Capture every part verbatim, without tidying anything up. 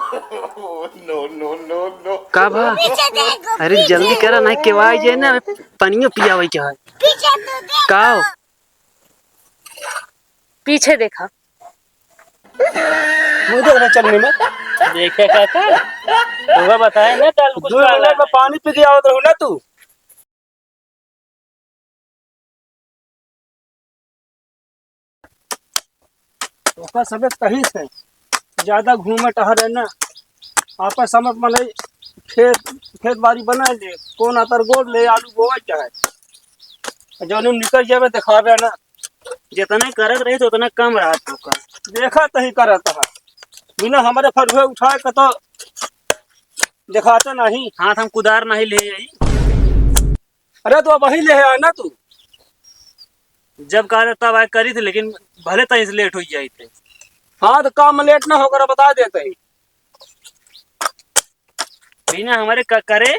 No, no, no, no। का भा? पीछे देखो, अरे पीछे। जल्दी करा, नहीं केवाई जाए ना, पनियो पियावे के है। पीछे तो देखो। का हो? पीछे देखा। मुँह देख रहे चलने में। देखे काका, तोहका बताए ना, कल कुछ दो काला मिनट में है। पानी पी के आवत रहू ना तू। ओका सबे कही से ज्यादा घूमे टहरे ना, आपस समझ मनई खेत, खेत बारी बना ले, कौन आतर गोड़ ले, आलू बोवे चाहे, जौन निकल जावे देखावे ना। जितने करत रही तो उतना कम रहा तोका। देखा तही करत है, बिना हमारे फरुए उठाए के तो देखाते नहीं। हाथ हम कुदार नहीं ले आई। अरे तो अब वही ले आए ना तू। जब कहा था तब आए करी थे, लेकिन भले तहीं से लेट हो जाए थे। हाँ तो काम में लेट ना होकर बता देते ही। बिना हमारे क-, करे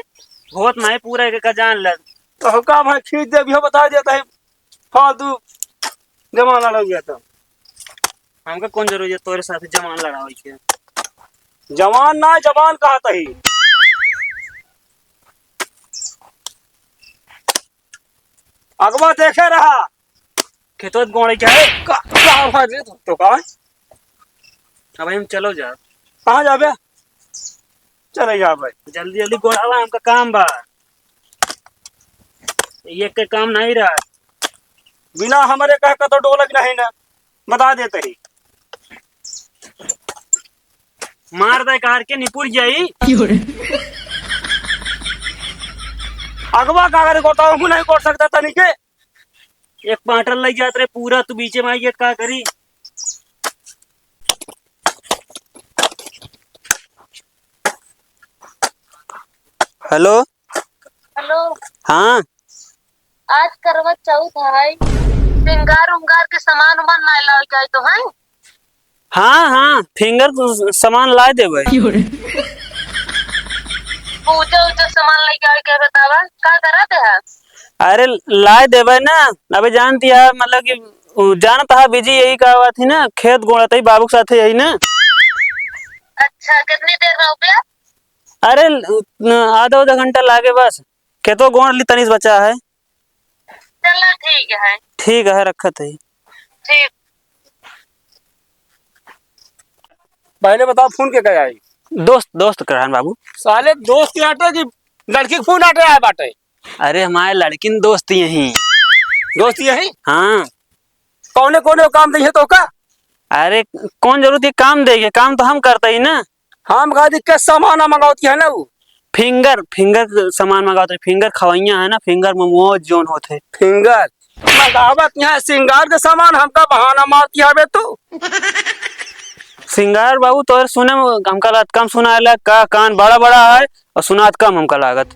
होत नहीं पूरा एक का जान लग। तो हम का भाई खींच दे भी हो बता देता है। फालतू जमाना लग गया था। हमका कौन जरूरत है तोरे साथ जवान लड़ावे के? जवान ना, जवान कहत ही। अगवा देखे रहा। खेतोत गोड़े क्या है? का, का भाई रे, तो का? अब हम चलो जा। कहाँ जाबे? चले जा भाई। जल्दी जल्दी गोड़ावा, हमका काम बा। ये के काम नहीं रहा। बिना हमारे कहे का तो डोलक नहीं ना, बता देते ही। मार दे कार के निपुर जाई। अगवा का करे गोता हूँ नहीं कर सकता तनी के। एक पाटर लग जात रहे पूरा, तू बीचे में आई, ये का करी? हेलो। हेलो। हाँ। आज करवा चौथ है, सिंगार उंगार के सामान उमान ना लावे के आई तो है? हाँ, हाँ, फिंगर क-, सामान लाए देबे। पूजा उजा सामान लेके आवे के बतावा, का करत है? अरे, लाए देबे ना, अबे जानती है, मतलब कि उ, जानत है, बिजी यही का बात ही ना, खेत गोड़त ही बाबू के साथ यही ना। अच्छा, कितनी देर में हो गया? अरे, न, आधा, आधा घंटा लागे बस, खेतो गोड़ ली तनिस बचा है। चला, ठीक है। ठीक है, रखत है। ठीक। पहले बताओ, फोन के कहे आई? दोस्त, दोस्त के रहन बाबू। साले दोस्त के आटे कि लड़की के फोन आटे आए बाटे? अरे, हमारे लड़किन दोस्त यही। दोस्त यही? हाँ। कौने, कौने काम दे है तो का? अरे, कौन जरूरत है काम देगे? काम तो हम करते ही ना। हम कहा थी, के सामान मंगावती है ना वो? फिंगर, फिंगर सामान मंगावत रहे, फिंगर खवैया है ना, फिंगर मोमोज जोन होत है। फिंगर मंगावत यहाँ सिंगार के सामान, हमका बहाना मारती है बे तू। सिंगार बाबू, तोर सुने में हमका लागत कम सुनाएला, का कान बड़ा बड़ा है और सुनात कम हमका लागत।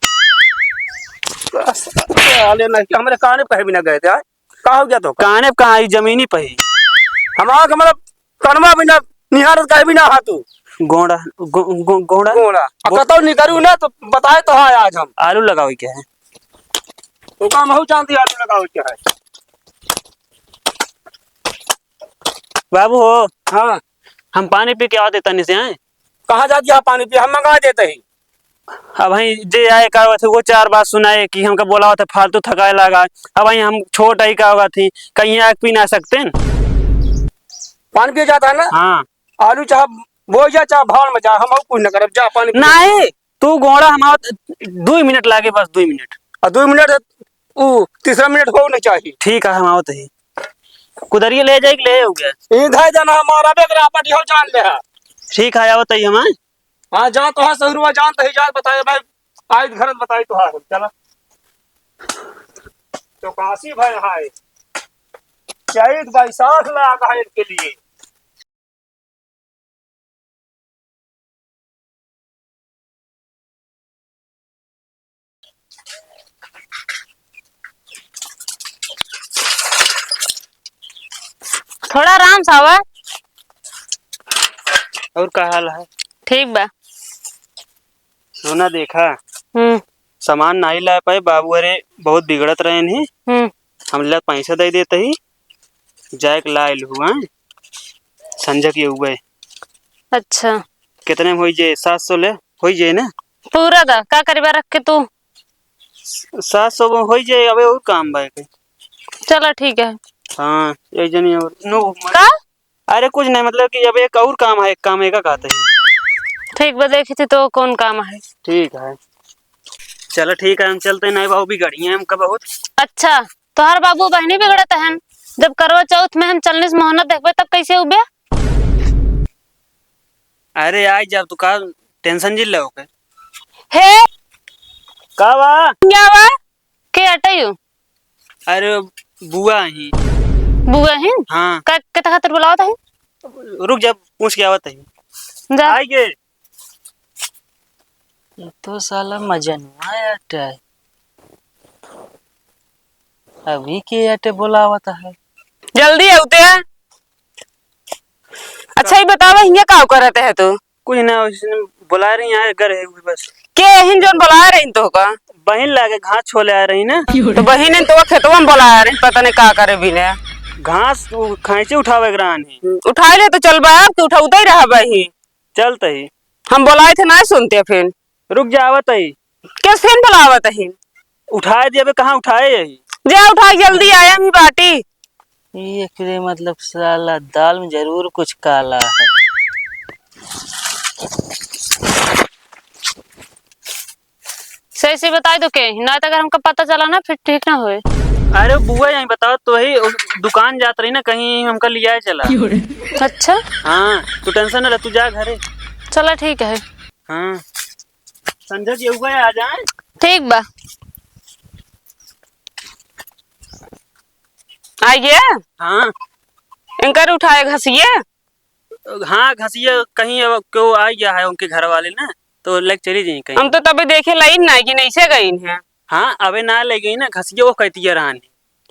साले नहीं, हमरे काने पे कहे भी ना गए थे, आए? का हो गया तो? काने पे कहाँ, ई जमीनी पे ही। हम आके मतलब कनमा भी ना निहारत कहे भी ना हा तू। गोड़ा, गो-, गो-, गोड़ा? गोड़ा। आ गो-, कतौ निकरू ना तो बताए तो हा आज हम। आलू लगावे के है। ओका महू जानती आलू लगावे के है। बाबू हो। हाँ। हम पानी पी के आवत तनी से, हैं? कहाँ जाती है पानी पी? हम मंगा देते ही। अब भाई जे आए का बात है, वो चार बात सुनाए कि हमका बोलावत है, फालतू थकाए लागा। अब भाई हम छोट आई का बात ही, कहीं आग पी ना सकते हैं? पानी पी जाता है ना? हाँ। आलू चाहे बोई जा, चाहे भाड़ में जा, हम कुछ ना करब, जा पानी पी। नहीं, तू गोड़ा हम आवत, दुई मिनट लागे, बस दुई मिनट। और दुई मिनट, ऊ तीसरा मिनट हो नहीं चाहिए। ठीक है, हम आवत ही। कुदरिये ले जाए के ले हो गया। इधर जाना हमारा बेग रापट हो जान ले है। ठीक है, आवत ही हम। हाँ, जा तो हाँ, सहुरुआ जान तो ही जा, बताए भाई, आज घर बताई तो हाँ, चला। तो काशी भाई हाय, चैत बैसाख लाग है इनके लिए। थोड़ा आराम से आवा। और का हाल है? ठीक बा। सुना, देखा, हम्म। सामान नहीं ला पाए, बाबू अरे बहुत बिगड़त रहे नहीं। हम्म। हम ला पैसा दे देते ही, जाए के ला आइल हुआ, संझा के हुए। अच्छा। कितने में होई जे? सात सौ ले होई जे ना? पूरा दा, का करबा रख के तू? सात सौ में होई जे, अबे और काम बा के। चला ठीक है। हाँ, एक जनी और। नो, का? अरे कुछ नहीं, मतलब कि अब एक और काम है, एक काम एक का कहते हैं। ठीक बा, देखी थी तो कौन काम है। ठीक है, चलो ठीक है, हम चलते हैं, नहीं बाबू बिगड़ी हैं हमका बहुत। अच्छा, तोहर बाबू बहिनी बिगड़त हन, जब करवा चौथ में हम चलनी से मोहनत देखबे तब कैसे उबे? अरे आई जब तू का टेंशन जिल ले ओके। हे, का बा? क्या बा? के अटयू? अरे बुआ ही। बुआ ही? हाँ। का, के खातिर बुलावत है? रुक जा, पूछ के आवत है। जा। आइए। ये तो साला मजनुआ अटे। अभी के अटे बुलावत है। जल्दी आउते। अच्छा, ये बतावा, हियाँ का करत है तू? कुछ ना, उसने बुला रही है, घर है बस। के हिन जोन बुला रही तो का? बहिन लागे घास छोले आ रही ना। तो बहिन तो खेतवा में बुला रही, पता नहीं का करे बिने। घास उ-, खांची उठावे के रहन है। उठाए ले तो चल बा, तू उठाउते ही रहा बहिन। चलत ही। हम बोलाए थे, ना सुनते फिर। रुक जा, आवत ही। किस फिर बुलावत ही? उठाए दे, अबे कहाँ उठाए यही? जा उठाए, जल्दी आया, हम ही बाटी। ये एकरे मतलब साला दाल में जरूर कुछ काला है। सही से बताई दो के, ना तो अगर हमका पता चला ना, फिर ठीक ना होए। अरे बुआ, यहीं बताओ तो, वही दुकान जात रही ना कहीं, हमका लियाए चला। अच्छा। हाँ, तू टेंशन ना ले, तू जा घरे। चला ठीक है। हाँ, संजय जी हुआ आ जाए। ठीक बा। आइए। हाँ। इनकर उठाए घसिए। हाँ, घसिए कहीं अब केहू आ गया है उनके घर वाले ना, तो लेके चली जाई कहीं। हम तो तभी देखे लाइन ना कि नहीं से गई हैं। हाँ, अबे ना ले गई ना, घसिए वो कहती है रहन।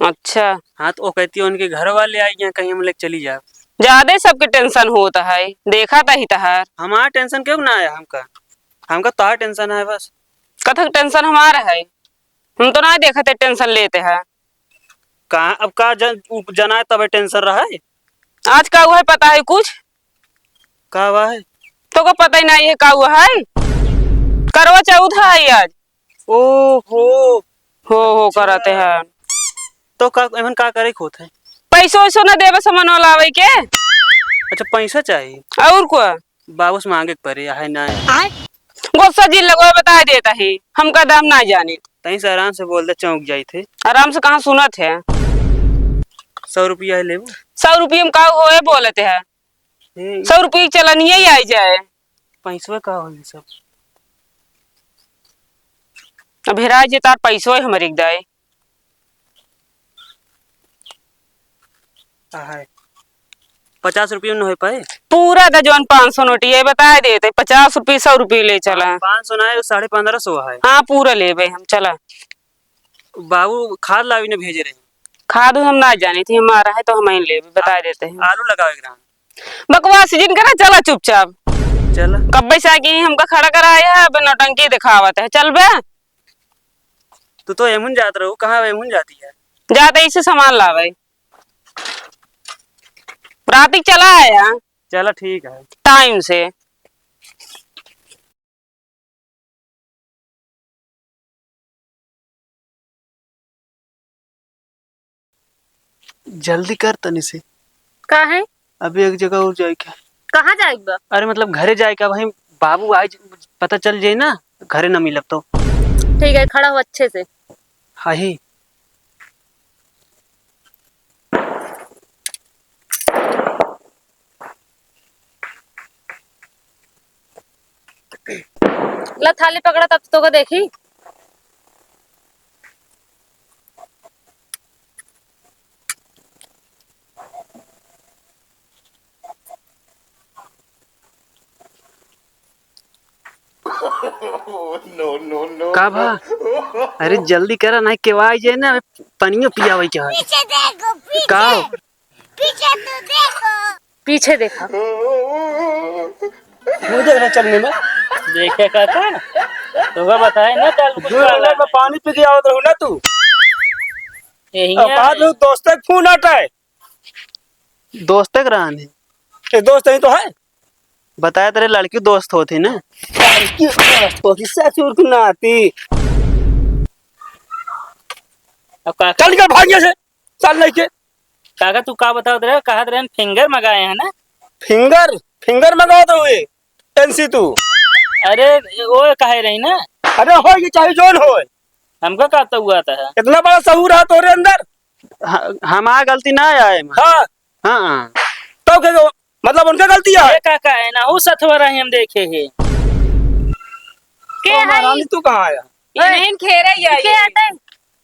अच्छा। हाँ, तो वो कहती है उनके घर वाले आ गए हैं, कहीं हम लेके चली जाए। ज्यादा सबके टेंशन होता है, देखा था ही तहार। हमारा टेंशन क्यों ना आया हमका? हमका तहार टेंशन है बस। कथक टेंशन हमारा है, हम तो ना देखते टेंशन लेते हैं। कहाँ अब का जन-, उ जनाए तबे टेंशन रहे। आज का हुआ है पता है कुछ? का हुआ है? तो को पता ही नहीं है का हुआ है? करवा चौथ है आज। ओहो। हो, हो, अच्छा। करते हैं। तो का, एमन का करे के होत है? पैसो वैसो ना देवे सामान वाला आवे के। अच्छा, पैसा चाहिए? और को? बाबू से मांगे के पड़े, आहे ना। आय? गुस्सा जिन लगो, बता देता है, हमका दाम ना जाने। तहीं से आराम से बोल दे, चौंक जाई थे। आराम से कहाँ सुनत है? सौ रुपया है, लेबू? सौ रुपया में का होए बोलत है? हम्म। सौ रुपया के चलनिए ही आई जाए। पैसवा का होई सब? अब हेरा जे तार पैसो है हमर एक दाए। आहे। पचास रुपया में न हो पाए? पूरा द जौन पाँच सौ नोट, ये बताए देते, पचास रुपया, सौ रुपया ले चला। हाँ, पाँच सौ ना है, साढ़े पन्द्रह सौ है। हाँ, पूरा लेबे हम, चला। बाबू खाद लावी ने भेजे रहे। खाद हम ना जानी थी, हमारा है तो हम ही लेबे, बताए देते हैं। आलू लगावे के रहन। बकवास जिन करा, चला चुपचाप। चला। कब्बे से आके ही हमका खड़ा कराया है, अब नौटंकी दिखावत है। चल बे। तू तो एमुन जात रहू, कहाँ एमुन जाती है? जाते इसे सामान लावे। राती चला आया। चला ठीक है। टाइम से। जल्दी कर तनी से। का है? अभी एक जगह और जाए के। कहाँ जाए के बा? अरे मतलब घरे जाए के, वहीं बाबू आज पता चल जाए ना, घरे ना मिलब तो। ठीक है, खड़ा हो अच्छे से। हाँ ही। ला थाली पकड़ा, तब तो को देखी। No, no, no, का भा? No। अरे जल्दी करा, नहीं केवा आई जाए ना, पनियो पियावे के है। पीछे देखो, पीछे। का हो? पीछे तो देखो। पीछे देखो। मुझे ना चलने में। देखे का था? तो वह बताए ना, चल कुछ दूर वाला। में पानी पी के आवत रहू ना तू। यही अब है। बात में दोस्त के फोन आता है। दोस्त के रहन है। ये दोस्त ही तो है। बताया तेरे लड़की दोस्त होती ना। लड़की दोस्त होती, ससुर की नाती। अब का चल निकल भाग यहाँ से, चल लेके। काका, तू का बतावत रहे? कहत रहे finger मंगाए हैं ना? Finger? Finger मंगावत हुए? एनसी तू? अरे, वो कहे रही ना। अरे, हो ये चाहे जौन हो। हमका का तो हुआ था? इतना बड़ा सहूर है तोरे अंदर? ह-, हमार गलती ना आए। हाँ। हाँ, हाँ। तो के, मतलब उनके गलती है? ये काका है ना, वो सथवा रही हम देखे हैं। के तो है? महारानी तू कहाँ आया? इन्हें खेरे ही आई के है। आते?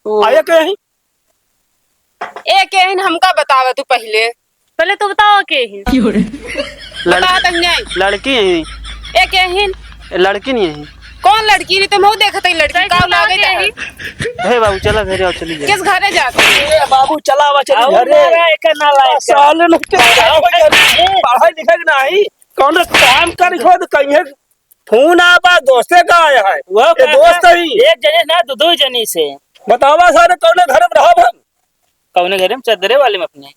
ओ। आया के ही? ए केहिन हमका बतावा तू पहिले। पहिले तू बतावा केहिन। क्यों रे? बता लड़की, तक नहीं। लड़की है। ए केहिन। लड़की नहीं है। कौन लड़की? नहीं तो मैं देखत ही लड़की सही का बतावा लागे केहिन। हे बाबू, चला घरे आओ, चली जाए। किस घरे जाते? ए बाबू, चला आवा, चली आओ घरे। ना, एकर ना लायक। साले लोग के क्या हो गया? पढ़ाई लिखाई नहीं, कौन काम कर खो तो कहीं है। फोन आवा, दोस्ते का आया है। वो ये का दोस्त है? एक जने ना, दो, दो जने से। बतावा सारे, कौने घर में रहब हम? कौने घर में? चदरे वाले में अपने।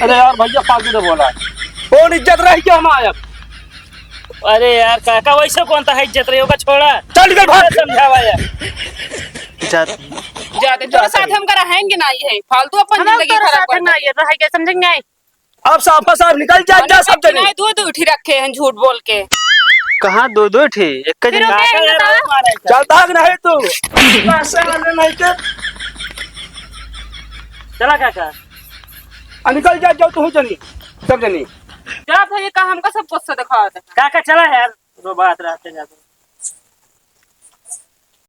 अरे यार भैया, फालतू न बोला। कौन इज्जत रही क्या हम आया? अरे यार काका, वैसे कौन ता है इज्जत रही होगा, छोड़ा। चल निकल भाग। समझावा यार। जा। जाते तोरे साथ हम करा हैंगे ना, ये है फालतू अपन हम जिंदगी तोरे खराब साथ कर ना, ये रह गया, समझेंगे। अब साफा साफ निकल जा, जा सब जने। नहीं, दो दो उठी रखे हैं झूठ बोल के। कहाँ दो दो ठे? एक फिर जने। वो क्या है, बताओ? चल भाग नहीं तू। पैसे वाले नहीं के। चला काका। आ, निकल जा, जाओ तू जनी, सब जनी। जा भैया, का हमका सब कुछ से दिखावा था। काका चला यार, रो बात रहते जाते।